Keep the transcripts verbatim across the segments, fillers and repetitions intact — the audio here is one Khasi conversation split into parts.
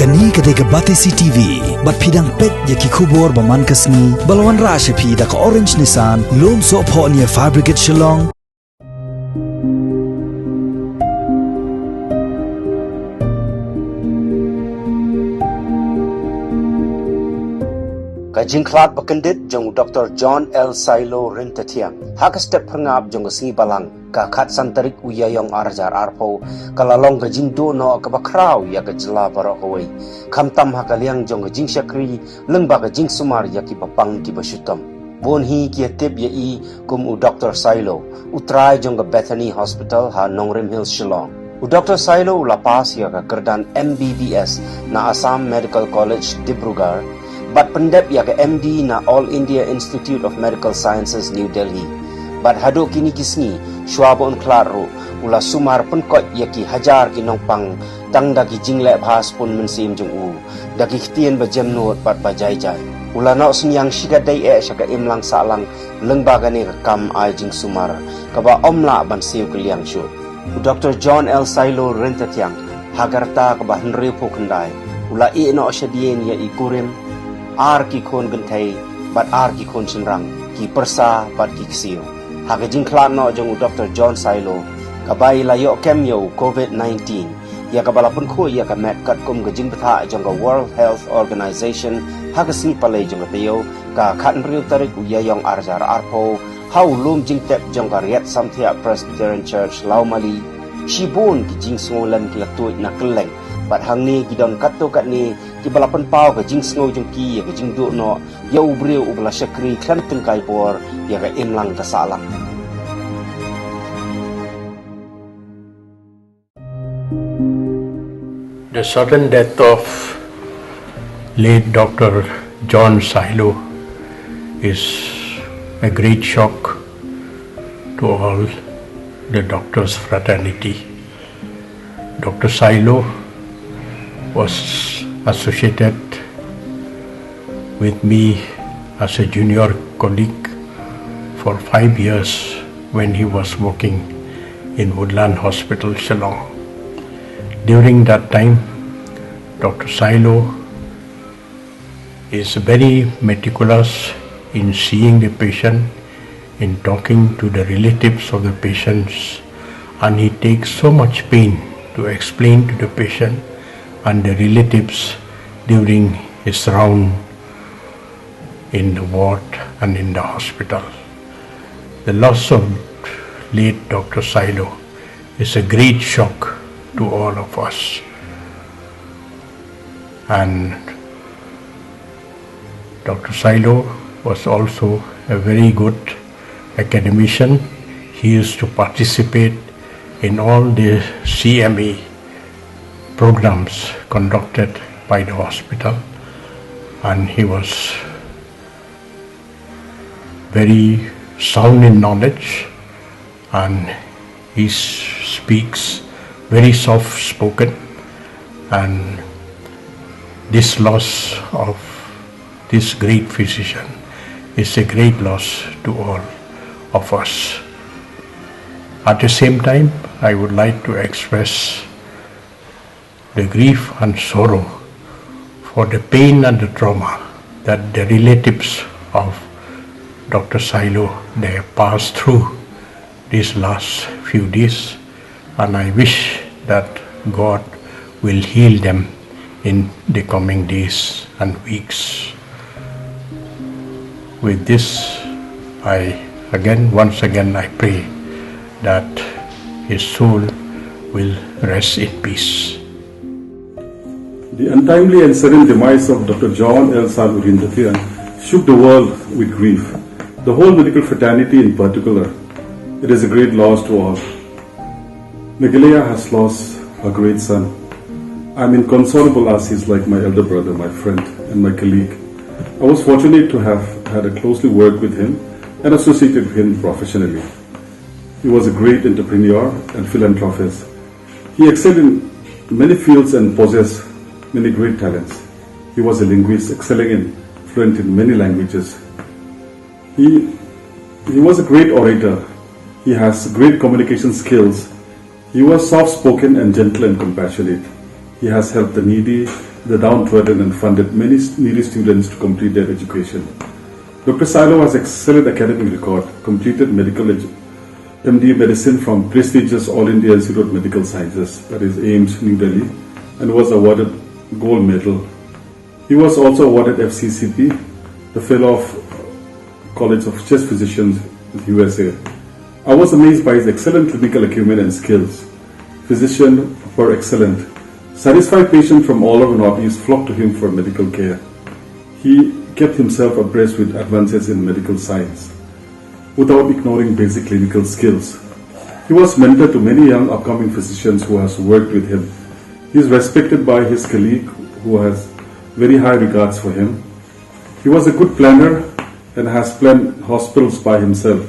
Kane ka dei ka Batesi T V, bad phi dang peit ïa ki khubor ba man ka sngi, ba la wanrah sha phi da ka Orange Nissan, Lumsohphoh near Fire Brigade Shillong. Ka jingkhlad ba kyndit jong u Doktor John L Sailo Ryntathiang ha ka step phyrngap jong ka sngi Balang, ka khatsan tarik u Ïaïong arhajar arphew, ka la long ka jingduh noh kaba khraw ïa ka jylla baroh kawei, khamtam ha ka liang jong ka jingshakri lyngba ka jingsumar ïa kiba pang kiba shitom. Bun hi ki ïatip ïa i kum u Doktor Sailo, u trai jong ka Bethany Hospital ha Nongrim Hills, Shillong. U Doktor Sailo u la pass ïa ka kyrdan M B B S na Assam Medical College, Dibrugarh, bad pyndep ïa ka M D na All India Institute of Medical Sciences, New Delhi. Bad haduh kine ki sngi, shuwa ba un khlad ruh, u la sumar pynkoit ïa ki hajar ki nongpang tang da ki jingleh bha sbun mynsiem jong u, da ki ktien ba jemnud bad ba jai jai. U la noh synñiang shikatdei eh sha ka imlang sahlang lyngba kane ka kam ai jingsumar, kaba ym lah ban siew kylliang shuh. U Doktor John L Sailo Ryntathiang, ha ka rta kaba hynriewphew khyndai, u la ïeh noh shadien ïa i kurim, ar ki khun kynthei, bad ar ki khun shynrang, ki pyrsa bad ki ksiew. Ha ka jingkhlad noh jong u Doktor John Sailo, kaba i la ïoh kem ïa u Covid nineteen, ïa kaba la pynkhuid ïa ka met katkum ka jingbthah jong ka World Health Organization, ha ka sngi Palei jong ka taïew, ka khathynriew tarik u Ïaïong arhajar arphew, ha u lum jingtep jong ka Riat Samthiah Presbyterian Church, Lawmali. Shibun ki jingsngewlem ki la tuid na kylleng, bad hangne ki don katto katne kiba la pynpaw ka jingsngew jong ki ïa ka jingduh noh ïa u briew uba la shakri khlem tyngkai bor ïa ka imlang ka sahlang. The sudden death of late Doctor John Sailo is a great shock to all the doctors' fraternity. Doctor Sailo was associated with me as a junior colleague for five years when he was working in Woodland Hospital, Shillong. During that time, Doctor Sailo is very meticulous in seeing the patient, in talking to the relatives of the patients, and he takes so much pain to explain to the patient and the relatives during his round in the ward and in the hospital. The loss of late Doctor Sailo is a great shock to all of us. And Doctor Sailo was also a very good academician. He used to participate in all the C M E programs conducted by the hospital, and he was very sound in knowledge, and he s- speaks very soft spoken, and this loss of this great physician is a great loss to all of us. At the same time, I would like to express the grief and sorrow for the pain and the trauma that the relatives of Doctor Sailo, they have passed through these last few days, and I wish that God will heal them in the coming days and weeks. With this, I again, once again, I pray that his soul will rest in peace. The untimely and sudden demise of Doctor John L Sailo Ryntathiang shook the world with grief. The whole medical fraternity in particular. It is a great loss to all. Meghalaya has lost a great son. I'm inconsolable as he's like my elder brother, my friend, and my colleague. I was fortunate to have had a closely work with him and associated with him professionally. He was a great entrepreneur and philanthropist. He excelled in many fields and possessed many great talents. He was a linguist, excelling in fluent in many languages. He, he was a great orator. He has great communication skills. He was soft spoken and gentle and compassionate. He has helped the needy, the downtrodden and funded many needy students to complete their education. Doctor Sailo has excellent academic record, completed medical edu- M D medicine from prestigious All India Institute of Medical Sciences, that is AIIMS, New Delhi, and was awarded gold medal. He was also awarded F C C P, the Fellow of College of Chest Physicians, U S A. I was amazed by his excellent clinical acumen and skills. Physician per excellent. Satisfied patients from all over Northeast flocked to him for medical care. He kept himself abreast with advances in medical science without ignoring basic clinical skills. He was mentor to many young upcoming physicians who has worked with him. He is respected by his colleague who has very high regards for him. He was a good planner and has planned hospitals by himself.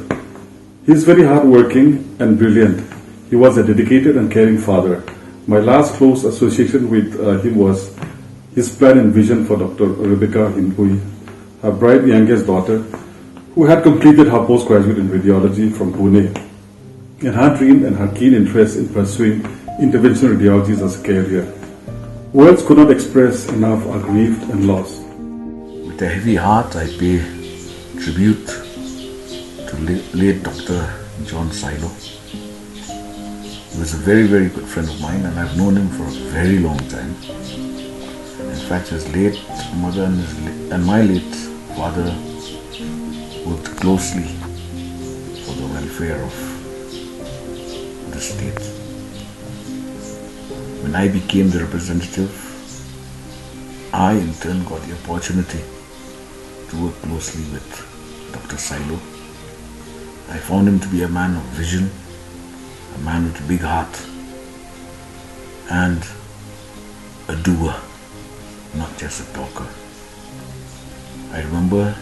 He is very hardworking and brilliant. He was a dedicated and caring father. My last close association with uh, him was his plan and vision for Doctor Rebecca Hinpui, her bright youngest daughter, who had completed her postgraduate in radiology from Pune and her dream and her keen interest in pursuing interventional radiology as a career. Words could not express enough our grief and loss. With a heavy heart, I pay tribute to la- late Doctor John Sailo. He was a very, very good friend of mine, and I've known him for a very long time. In fact, his late mother and, his la- and my late father worked closely for the welfare of the state. When I became the representative, I in turn got the opportunity to work closely with Doctor Sailo. I found him to be a man of vision, a man with a big heart, and a doer, not just a talker. I remember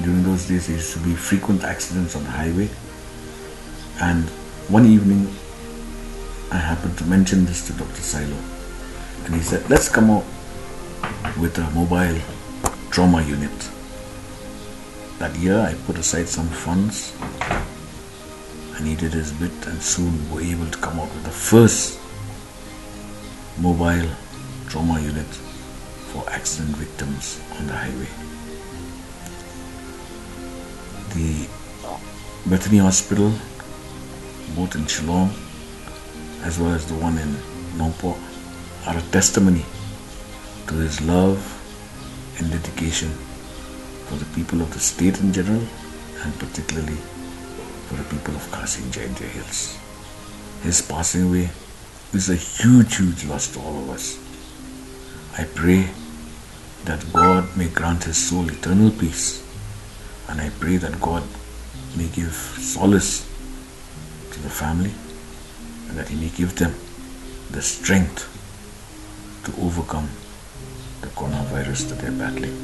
during those days there used to be frequent accidents on the highway, and one evening I happened to mention this to Doctor Sailo, and he said, "Let's come out with a mobile trauma unit." That year, I put aside some funds, and he did his bit, and soon we were able to come out with the first mobile trauma unit for accident victims on the highway. The Bethany Hospital, both in Shillong as well as the one in Nongpoh, are a testimony to his love and dedication for the people of the state in general and particularly for the people of Khasi and Jaintia Hills. His passing away is a huge, huge loss to all of us. I pray that God may grant his soul eternal peace, and I pray that God may give solace to the family and that he may give them the strength to overcome the coronavirus that they're battling.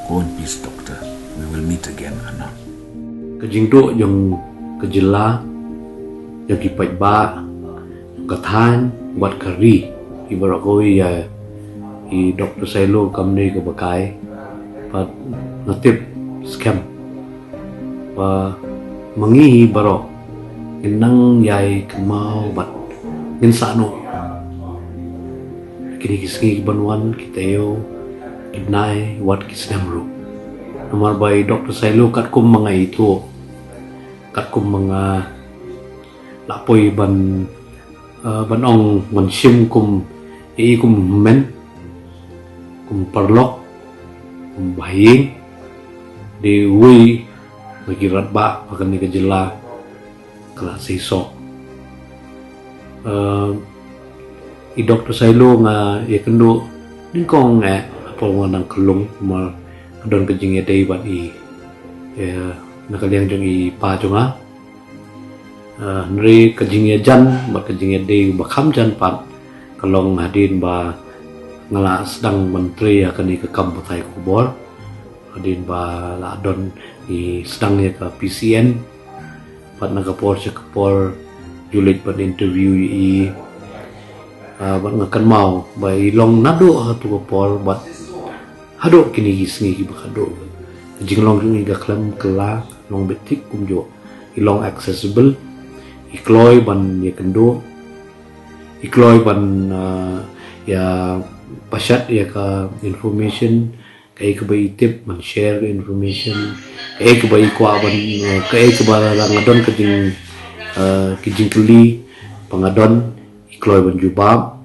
Go in peace, Doctor. We will meet again anon. Ka jingduh jong ka jylla, jong ki paidbah, jong ka thaiñ bad ka ri, i baroh kawei ïa i Doctor Sailo kam dei kaba kai. Bad nga tip skhem ba ma ngi baroh ngin nang ïai kynmaw bad ngin sah noh kine ki sngi ki ban wan, ki taïew, ki bnai, wat ki snem ruh. Namar ba i Doctor Sailo katkum ma nga ithuh, katkum ma nga la poi ban, eh, ban ong ban shim kum, i kum hynmen, kum paralok, kum bahaïing, dei uwei na ki rangbah ba kane ka jylla ka la seisoh. Eh, i Doctor Sailo nga ïakynduh nyngkong eh ha por nga nang khyllung, namar ka don ka jingïadei bad i, eh, na ka liang jong i pa jong nga. Eh, hynrei ka jingïajan bad ka jingïadei ba kham jan pat ka long hadien ba nga la sdang ban trei ha kane ka kam pathai khubor. Hadien ba la don i sdang ïa ka P C N, bad na ka por sha ka por ju leit ban interview ïa i. Ah, bad nga kynmaw ba i long naduh ha tu ka por bad haduh kine ki sngi kiba khadduh. Ka jinglong jong i ka khlem kylla, long beit thik kumjuh. I long accessible, i kloi ban ïakynduh, i kloi ban, ah, ïa pashat ïa ka information, kaei kaba i tip ban share ka information, kaei kaba i kwah ban, eh, kaei kaba la nga don ka jing, eh, ki jingkylli ba nga don, i kloi ban jubab.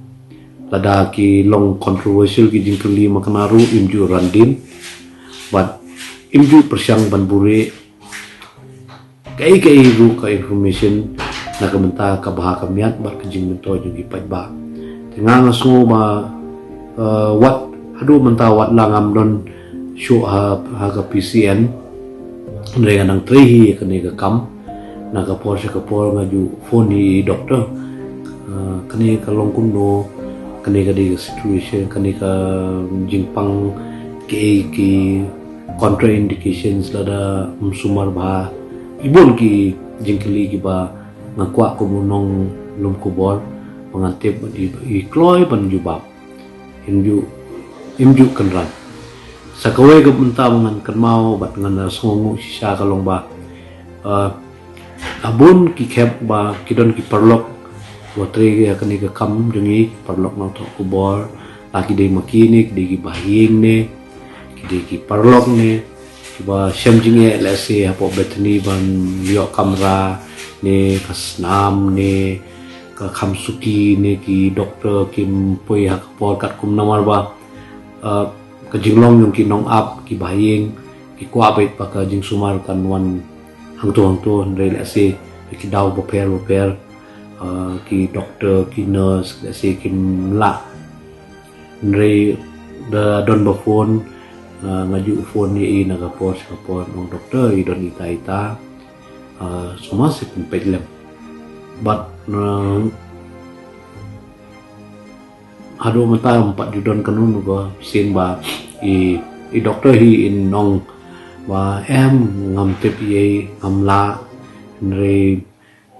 Lada ki long controversial ki jingkylli ma kane ruh, im ju ran dien bad im ju pyrshang ban buhrieh kaei kaei ruh ka information na ka bynta ka bha ka miat bad ka jingmyntoi jong ki paidbah. Te nga nga sngew ba, eh, wat haduh mynta wat la ngam don shuh ha, ha ka P C N. Hynrei nga nang trei hi kane ka kam, na ka por sha ka por nga ju phone hi doctor. Eh, kane ka long kumno, kane ka dei ka situation, kane ka jingpang, ki, ki contraindications lada ym sumar bha. I bun ki jingkylli kiba nga kwah kum u nonglum khubor ba ngan tip bad i, i kloi ban jubab. Im ju, im ju kynran. Sa kawei ka bynta ba ngan kynmaw bad ngan sngewnguh shisha ka long ba, eh, a bun ki khep ba ki don ki paralok ba trei ïa kane ka kam jong ngi, ki paralok nongthoh khubor, la ki dei ma ki ne, ki dei ki bahaïing ne, ki dei ki paralok ne, kiba shem jingeh lehse hapoh Bethany ban ïoh kamra ne, ka snam ne, ka kham suki ne, ki doktor kim poi ha ka por katkum namar ba, uh, ka jinglong jong ki nongap, ki bahaïing, ki kwah beit ba ka jingsumar kan wan hangto hangto, hynrei lehse ki daw bapher bapher, uh, ki doktor, ki nurse lehse kim lah. Hynrei da don ba phone, uh, nga ju phone ïa i na ka por sha ka por, ong doktor, i don ita ita, uh, sumar seh pynpeit lem. Bad, uh, haduh mynta ym pat ju don kano kano ka sien ba i, i doktor hi in ong ba em, ngam tip ei, ngam lah. Hynrei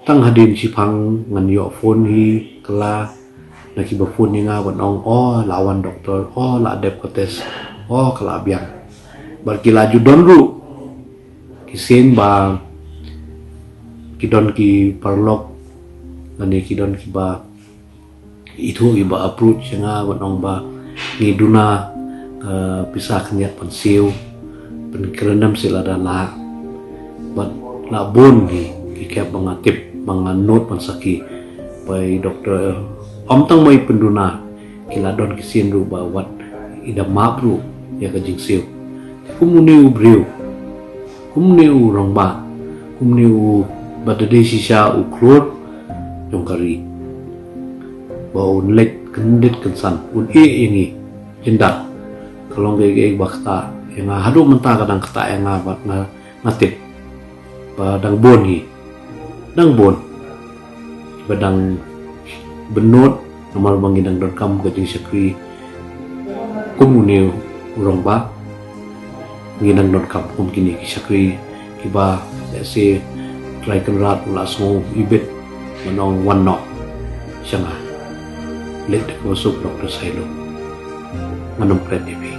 tang hadien shiphang ngan ïoh phone hi kylla na kiba phone ïa nga ban ong, oh, la wan doktor, oh, la dep ka test, oh, ka la biang. Bad ki la ju don ruh ki sien ba ki don ki paralok lane ki don kiba ithuh kiba approach ïa nga ban ong ba ngi duna, eh, pisa khyndiat pansiew, pynkren em seh lada lah. Bad la bun ki, ki khep ba nga tip, ba nga nud ban sakhi ba i doktor, eh, ym tang ba i pynduna, ki la don ki sien ruh ba wat i da map ruh ïa ka jingsiew. Kum une u briew, kum une u rangbah, kum une u ba da dei shisha u khlur jong ka ri, ba un leit kyndit kynsan, un ïeh ïa ngi, ynda ka long kaei kaei ba ktah ïa nga, haduh mynta ka dang ktah ïa nga bad nga, nga tip ba dang bun hi, dang bun ba dang bynnud namar ba ngi dang donkam ka jingshakri kum une u rangbah. Ngi dang donkam kum kine ki shakri kiba lehse Trai Kynrad u la sngew ibit ban ong wan noh sha nga. Leit da kaba suk, Doktor Sailo. Ngan ym klet ïa phi.